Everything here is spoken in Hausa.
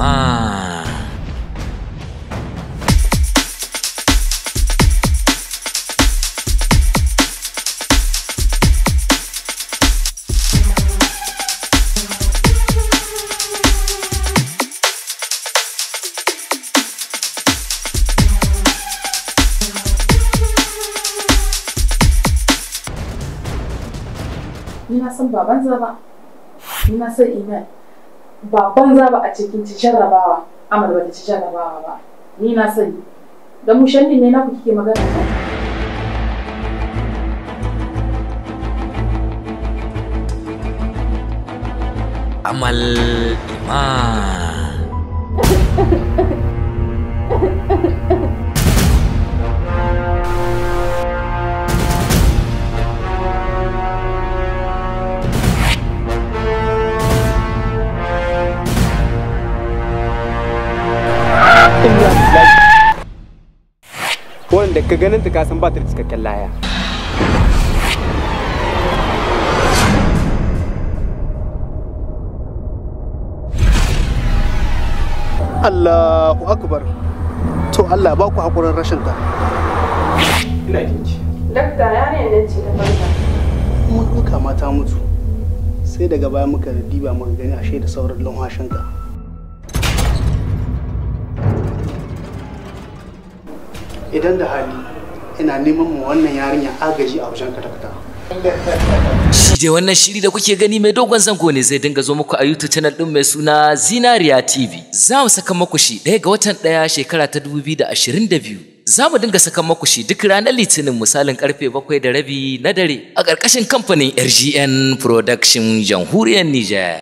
Iman. Ni na san ba banza ba, ni na san Iman ba banza ba a cikin ci jarrabawa, Amal ba ta ci jarrabawa ba, ni na sani. Da mushanni ne na ku kike magana ko? Amal Iman. Wanda ka ganin ta kasan ba ta da cikakken laya. Allahu akbar. To Allah ba ku hakurin rashin ta. Ina jinki. Dakta yarinyar nan ce ta farka. Mun ɗauka mata mutu. Sai daga baya muka diba muka gani ashe da sauran lumhashinta. Idan da hali ina neman mu wannan yarinya agaji a wajen katakata. Shi dai wannan shiri da kuke gani mai dogon zango ne zai dinga zo muku a YouTube channel din mai suna Zinariya TV. Za mu saka muku shi 1 ga watan 1 shekara ta 2022. Za mu dinga saka muku shi duk ranar Litinin misalin karfe 7:30 na dare a ƙarƙashin kamfanin RGN Production Jamhuriyar Niger.